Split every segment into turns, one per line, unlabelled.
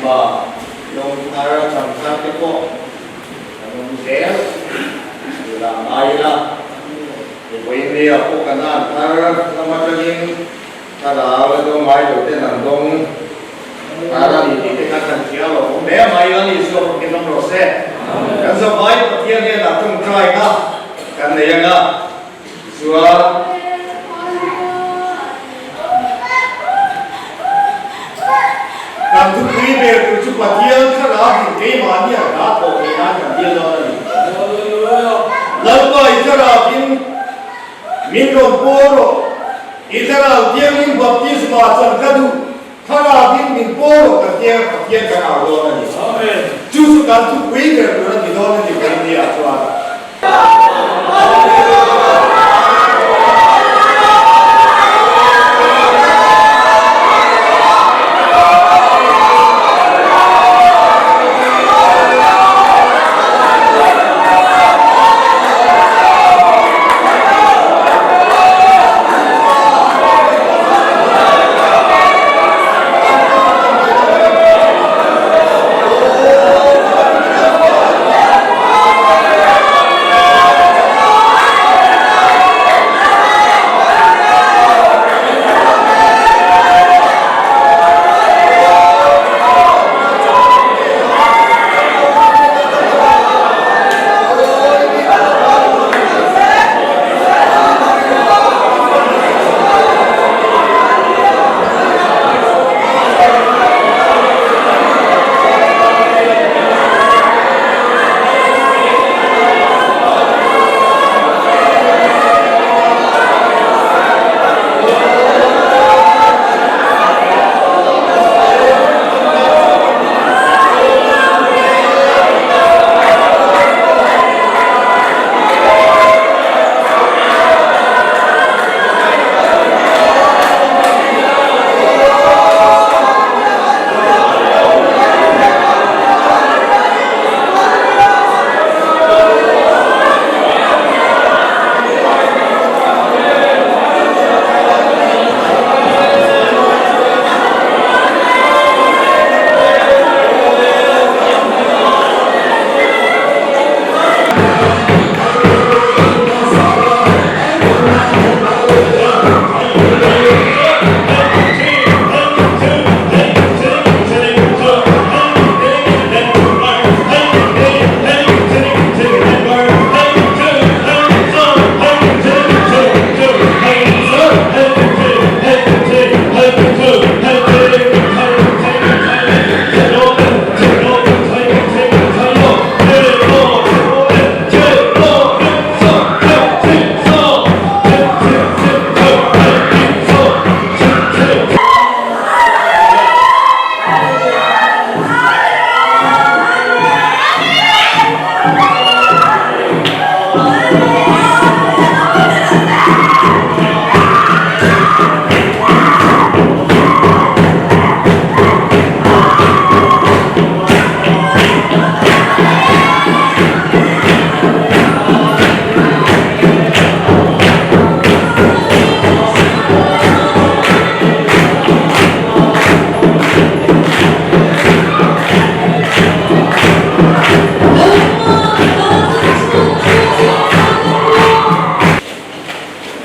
Mipa lawng thar chang thar te pawh kan awm zel turah ngai ila. Vawiin nia pawh kan an thar lam atangin thlarau la dawng ngai lo ten an dawng thar a ni tih te kha kan hria lo awm hle mai a ni zawk awkin awm rawh se. Kan zavai Pathian hnenah tawngtaina kan nei anga tichuan Kan thupui ber tur chu Pathian thlarau in keimahni a hla thawh theih nan kan dil dawn a ni. Lalpa i thlarau in min rawn pawl rawh, i thlarau thianghlim baptisma chan ka duh, thlarau in min pawl rawh kan tia Pathian kan au dawn a ni. Chu chu kan thupui ber tur a ni dawn a ni Vainnia chuan.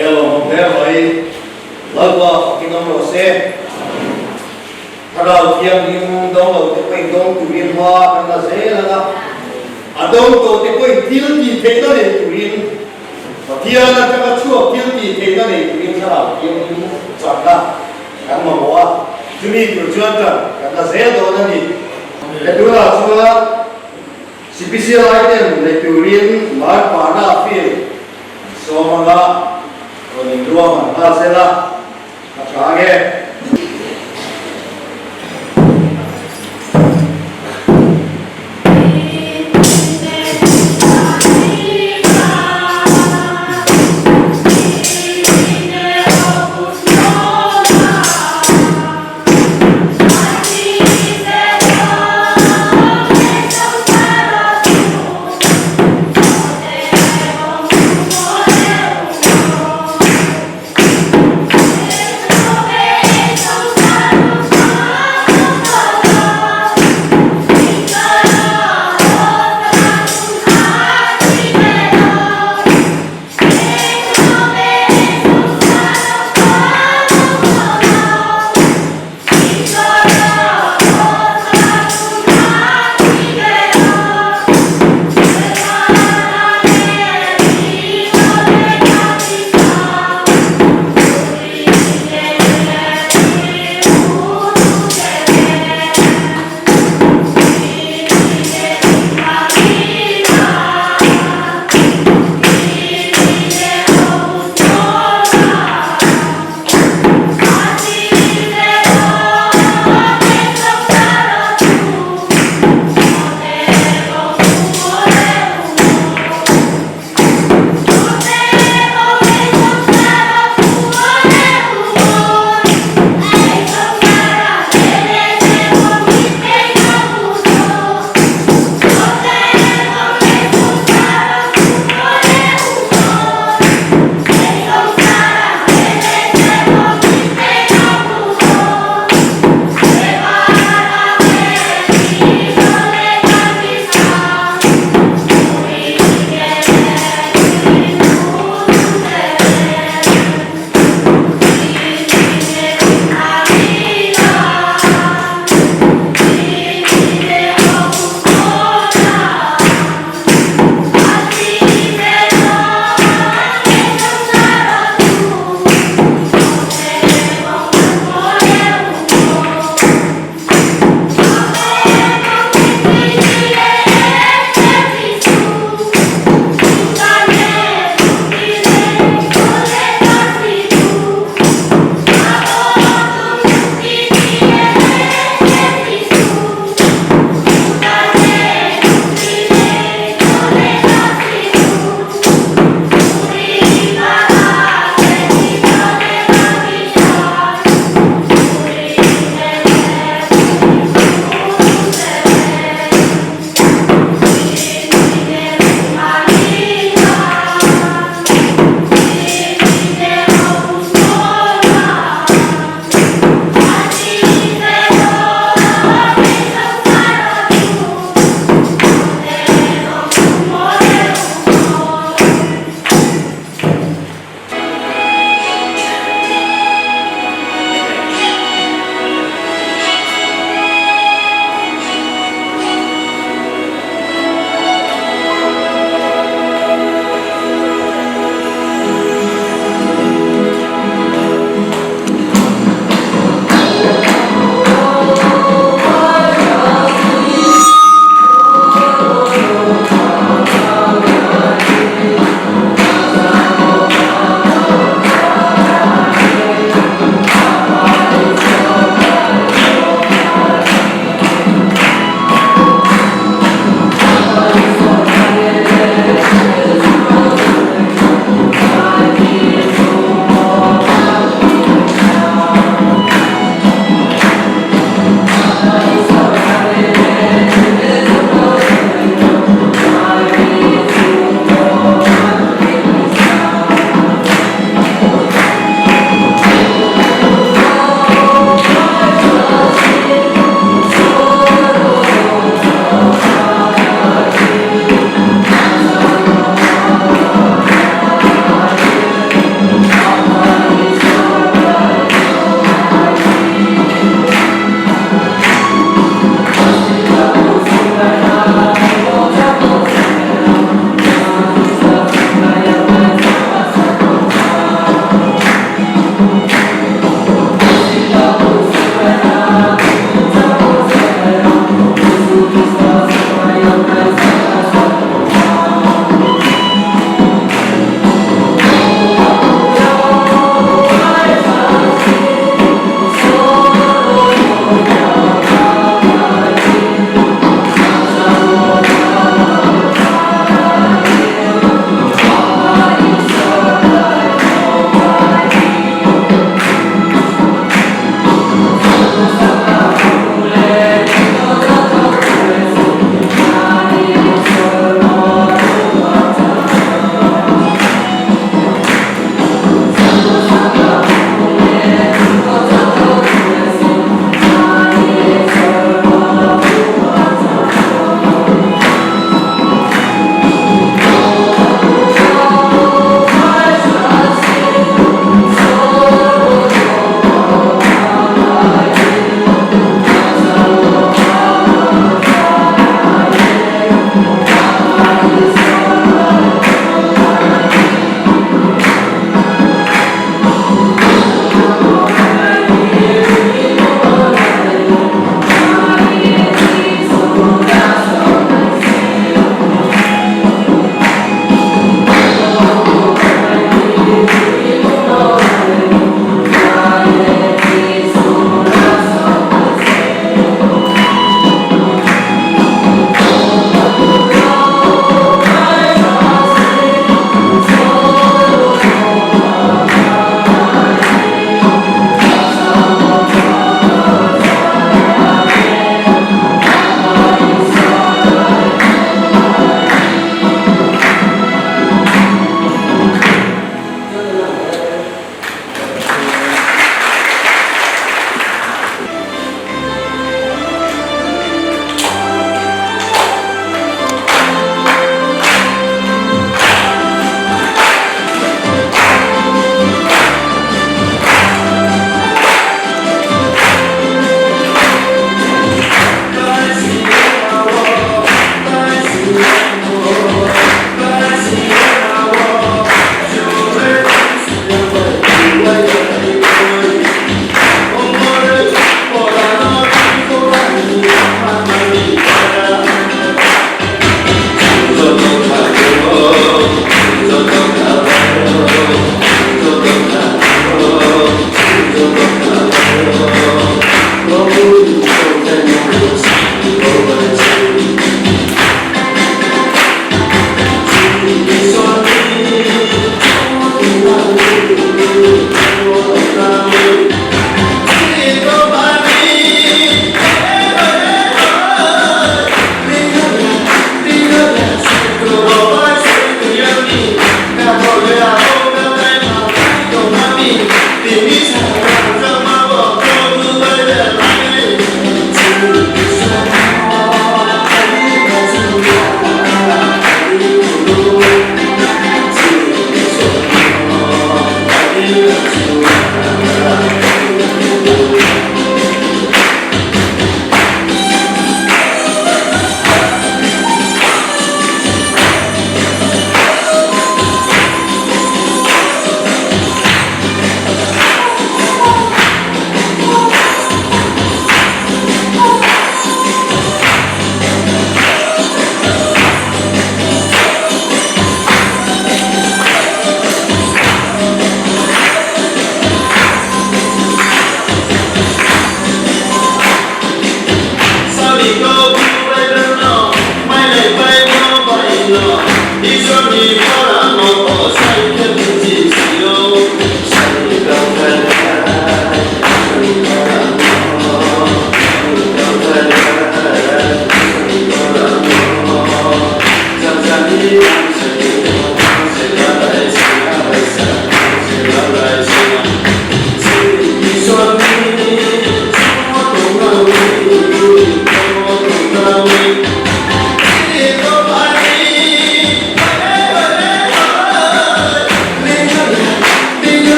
He lawmawm hle mai, Lalpa fakin awm rawh se. Thlarau Thianghlim dawng lo te pawhin dawng turin hma kan la zel ang a, a dawng tawh te pawhin thil tih theihna nei turin, Pathian atanga chhuak thil tih theihna nei turin Thlarau Thianghlim chakna kan mamawh a, chumi tur chuan tan kan la zel dawn a ni. He tunah chuan Sipisial item nei turin Marpana field sawm anga rawn inruam an nghal zel a, a tha nge?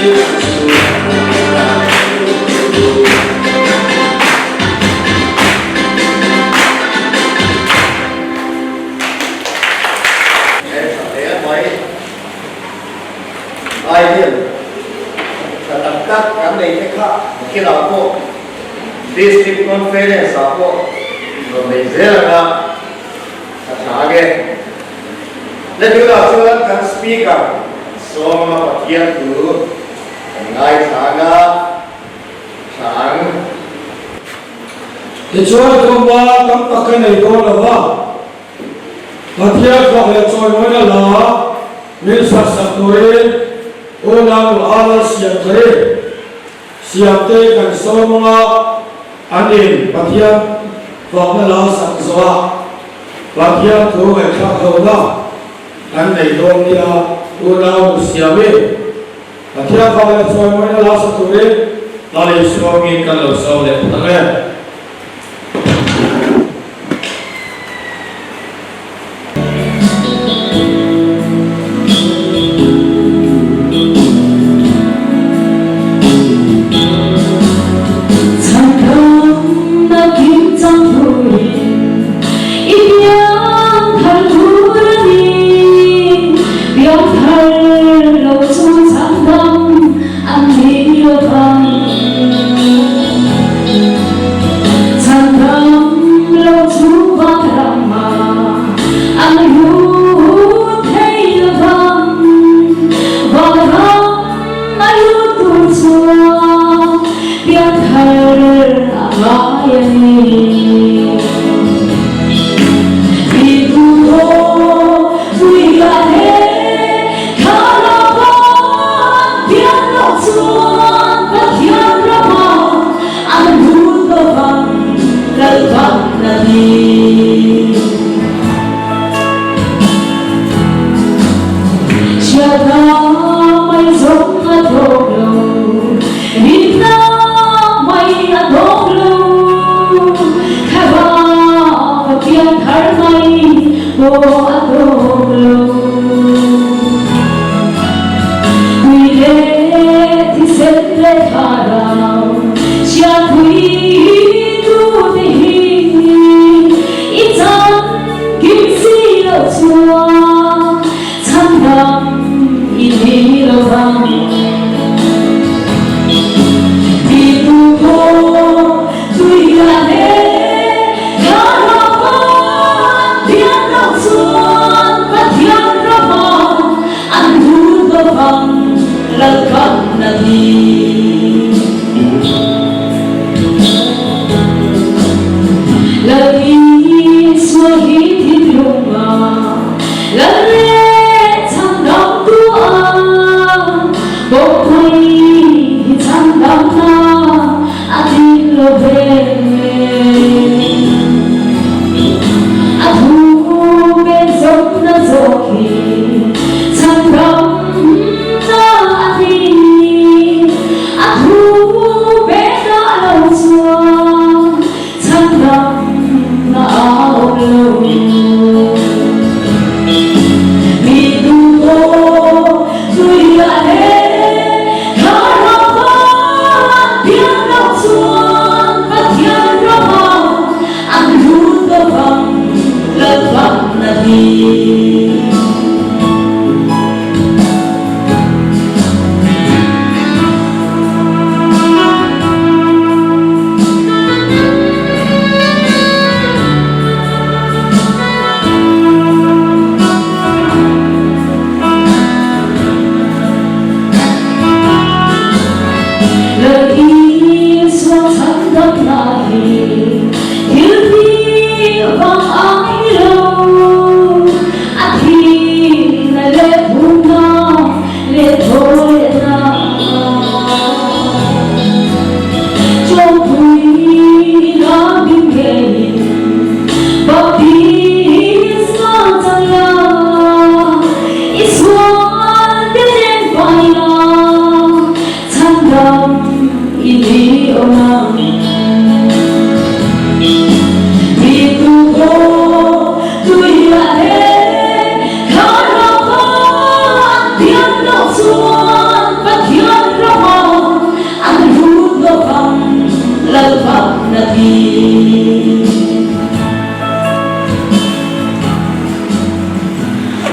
He tha hle mai. Ideal tha tak tak kan nei te kha khilah pawh District Conference ah pawh rawn nei zel anga a tha ange. Letunah chuan kan Speaker Sawma Pathian thu kan ngaithla anga tha ang.
Tichuan tlawmba tam tak ka nei dawn lo va, Pathian fak leh chawimawina la min sak sak turin unau Ala siam thei siamte kan sawm anga an in Pathian fakna la sak zawhah Pathian thu ngaihthlak lohna kan nei dawn nia unau siamin Pathian fak leh chawimawina la sak turin Lal Isua hmingin kan lo sawm leh phawt ang e.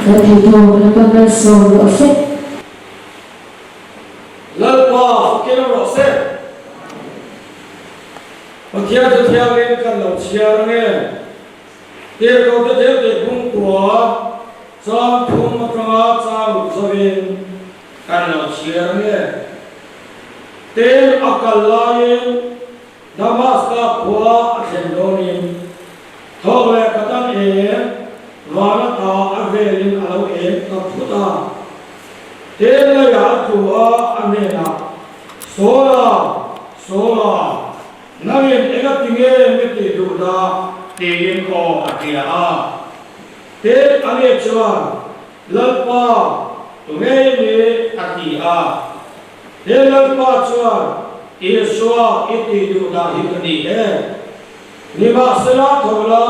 Kan theihtawp Lalpa malsawm rawh se.
Lalpa fakin awm rawh se. Pathian chu thiangin kan lo chhiar ange. Tirhkohte thiltih bungkua chang thum atanga chang ruk zawin kan lo chhiar ange. Tin, a kal laiin Damaska khua a thlen dawnin thawk leh khat an eng van ata a velin a lo eng ta phut a. Tin, leiah a tlu a, a hnenah, Saula, Saula, Nangin enga tinge mi tih duh dah? tiin aw a hria a. Tin, ani chuan, Lalpa, tunge i nih? a ti a. Tin, Lalpa chuan, Isua i tih duh dah hi ka ni e. Nimahsela tho la,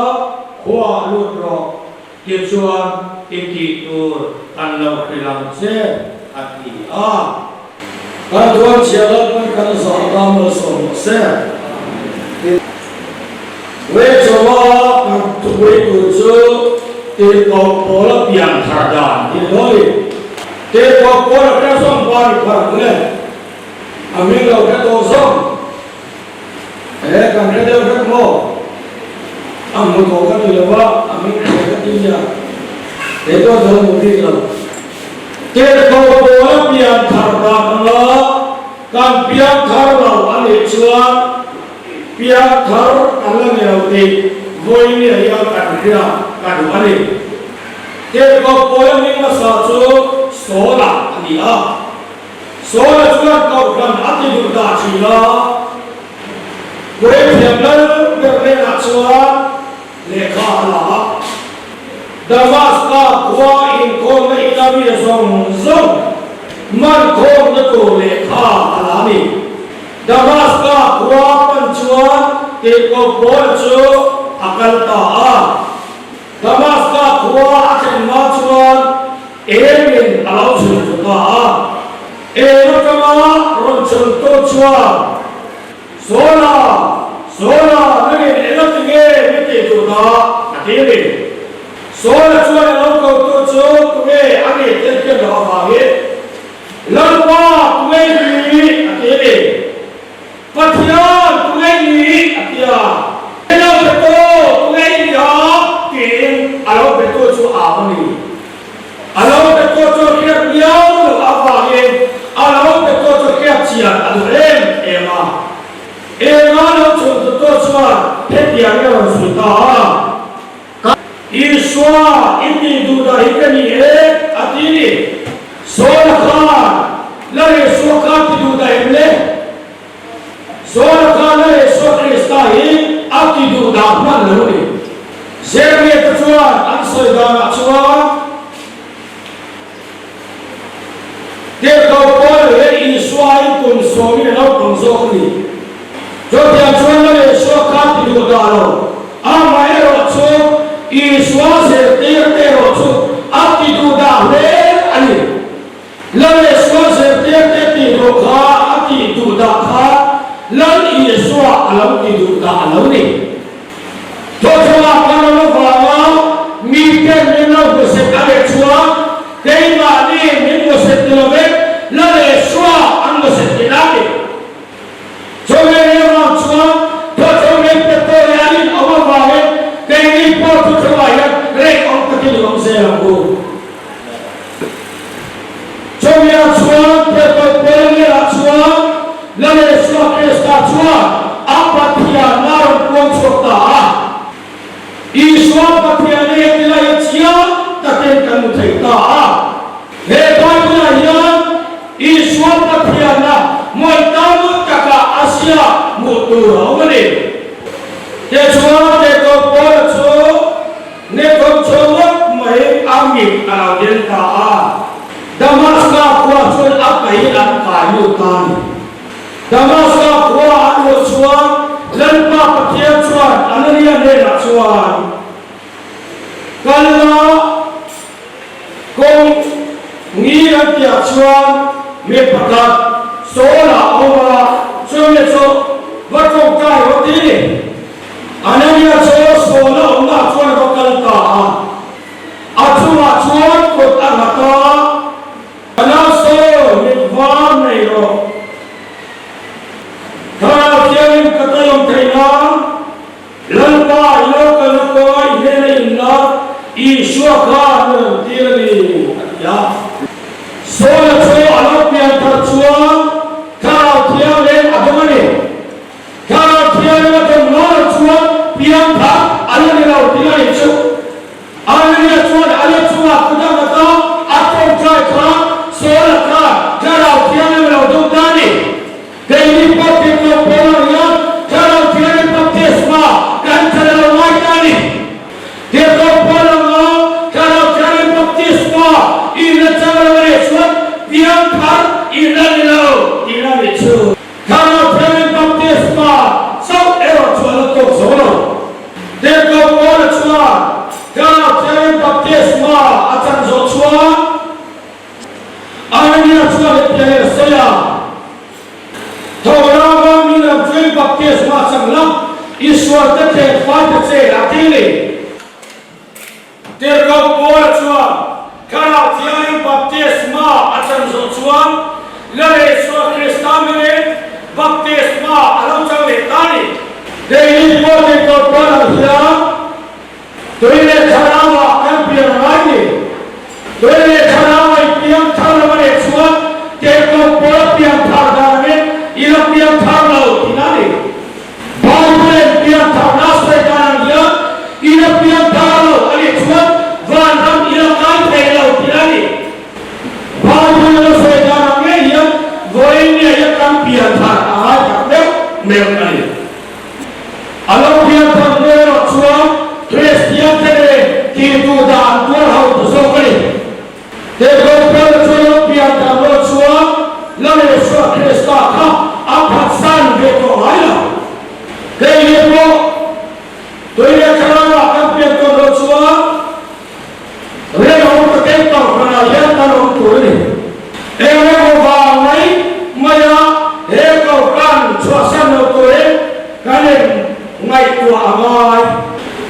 khuaah lut rawh, tichuan i tih tur an lo hrilh ang che, a ti a. Kan tuan chhia Lalpan kan zah ta malsawm rawh se. Wechawa kan thupui tur chu Tirhkoh Paula pian thar dan tih a dawn ni. Tirhkoh Paula hre zawng pa ni phar ang le. A hming lo hre tawh zawng. He kan hre deuh vek maw? A hmu tawh ka ti lo va, a hming hria ka ti nia. Kei pawh ka lo hmu bik lo. Tirhkoh Paula pian thar dan anga kan piang thar lo a nih chuan piang thar kan la ni lo tih vawinia hian kan hria ka duh a ni. Tirhkoh Paula hming hmasa chu Saula a ni a. Saula chuan kohhran a ti duh dah thin a, Puithiam lal ber hnenah chuan lehkha a la a, Damaska khua inkhawmna ina mi zawng zawng man khawmna tur lehkha a la a ni. Damaska khua pan chuan tirhkoh Paula chu a kal ta a. Damaska khua a thlen hma chuan Emin a lo chhun thlu ta a. Em atanga rawn chhun tu chuan, Saula, Saula, nangin enga ti nge min tih duh ta? a ti a ni. Saula chuan a lo ko tu chu tunge a nih tih a hriat loh avangin, Lalpa, tunge i nih? a ti a ni. Pathian tunge i nih? a ti a. I lo be tawh, tunge i nih a? tiin a lo betu chu a au a ni. A lo betu chu a hriat miau loh avangin a lo betu chu hriat chian a duh em em a. Enga lo chhuntutu chuan hetiang i rawn sawi ta a. Ka Isua i tih duh dah hi ka ni e, a ti ni. Saula khan Lal Isua kha ti duh dah em le? Saula khan Lal Isua Krista hi a ti duh dah hman lo a ni. Jeremia te chuan an sawi danah chuan Tirhkoh Paula hian Isua aiin kum sawmin a naupang zawk a ni. Chutiang chuan Lal Isua kha ti duh dah lo. Amaherawh chu Isua zirtirte erawh chu a ti duh dah hle a ni. Lal Isua zirtirte tih duh kha a tih duh dah kha Lal Isua a lo ti duh dah a lo ni. Thawthawngah kan awm avanga miten min lo hmusit a leh chuan keimahni min hmusit ni lovin Lal Isua an hmusit tih a ni. Chawlhei avang chuan thawthawng leh petrol leh an inawm avangin keini pawh thawthawngah hian rate awm takin i awm zel ang u. Chawlheiah chuan petrol pawlengirah chuan Lal Isua Krista chuan a Pathianna rawn puang chhuak ta a. Isua Pathian hi heti lai hi chiang takin kan hmu thei ta a. He Bible-ah hian Isua Pathianna hmuai tam taka a ziak hmuh tur a awm a ni. Tichuan, Jakob Paula chu Nekhon chhuah ngawt mai a mit a lo den ta a. Damaska khua chuan a pahin an kai lut ta a ni. Damaska khua an luh chuan Lalpa Pathian chuan Anania hnenah chuan, Kal la, kawng ngir an tihah chuan mi pakhat Saul-ah a awm a, chumi chu va tawngtai rawh ti ni. awm theih nan Lalpa i lo kalna kawnga i hnena inlar Isua kha an rawn tir a ni, a ti a. Saula chu a lo pian thar chuan Thlarau Thianghlim a dawng a ni. Thlarau Thianghlim a dawn hma loh chuan pian thar a la ni lo tih a nih chu. Anania chuan a la chungah kut a nghat a, a tawngtai khan Saula khan Thlarau Thianghlim a lo dawng ta a ni. Keini pawh tirhkoh pawl ang hian Thlarau Thianghlim baptisma kan chan a lo ngai ta a ni. Tirhkoh pawl anga Thlarau Thianghlim baptisma in la chang lo a nih chuan piang thar in la ni lo tihna a nih chu. Thlarau Thianghlim baptisma chauh erawh chu a la tawk zo lo. Tirhkoh Paula chuan Thlarau Thianghlim baptisma a chan zawh chuan Anania chuan hetiang in a sawi a, Thawhranga mi lam chuin baptisma chang la, i sualte thleng fai ta che a ti ni. Tirhkoh Paula chuan Thlarau Thianghlim baptisma a chan zawh chuan Lal Isua Krista hmingin baptisma a lo chang leh ta a ni. Keini pawh tirhkoh Paula hian Tui leh thlarauah kan pian a ngai ni. Tui leh thlarau a i piang thar lo a nih chuan tirhkoh Paula piang thar dan angin i la piang thar lo tihna a ni. Bible-in piangtharna a sawi dan ang hian i la piangthar lo a nih chuan vanram i la kai thei lo tih a ni. Bible-in a sawi dan ang ngei hian vawiin nge hian kan pianthar a ngai tak meuh meuh a ni. A lo pianthar hnu erawh chuan Kristiante nen tihduh dah an tuar ho ta zawk a ni. Tirhkoh Paula chu lo pianthar hnu chuan Lal Isua Krista kha a phatsan ve tawh ngai lo. Keini pawh tui leh thlarauah kan pian tawh loh chuan rinawm takin kohhranah hian kan awm tur a ni. Eng emaw vang mai maia he kohhran chhuahsan lo turin kan in ngaihtuah a ngai.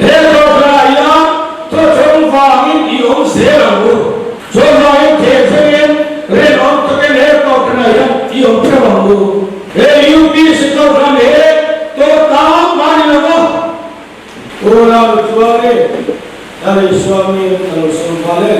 He kohhranah hian thawchhawng vangin i awm zel ang u. Chuvangin thehthengin rinawm takin he kohhranah hian i awm theuh ang u. He UPC kohhran hi tawh tlang mah ni lo va. Unau chuanin Lal Isua mi a lo sawm nghal e.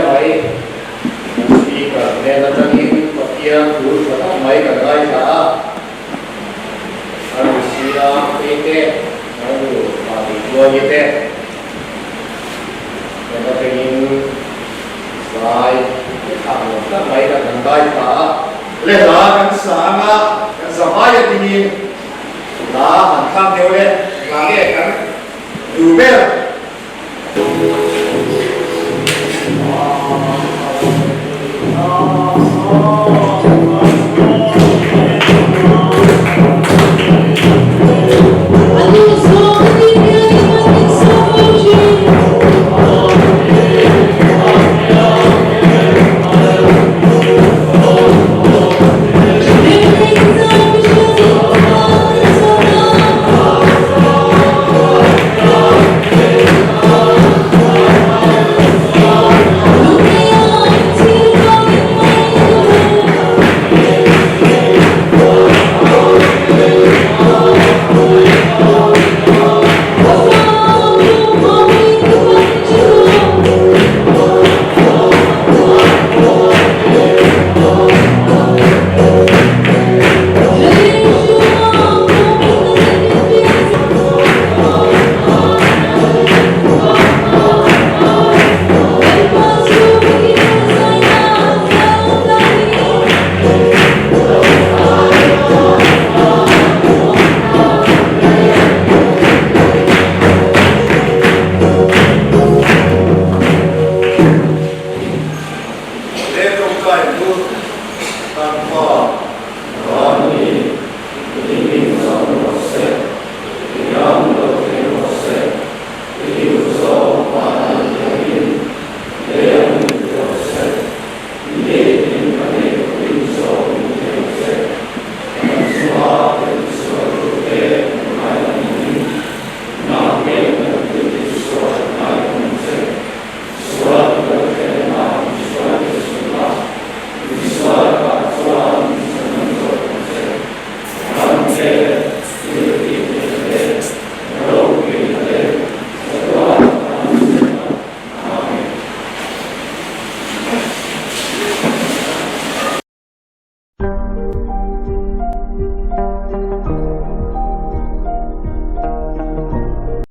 mai. Kan Speaker hnen atangin Pathian thu tha tak mai kan ngaithla a. Kan Sia phei te, kan nu Mahni Tluangi te hnen atangin zai thlah nuam tak mai kan han ngaithla a. Le hla kan sa anga kan zavai atangin hla han thlang deuh le, hla nge kan duh ber.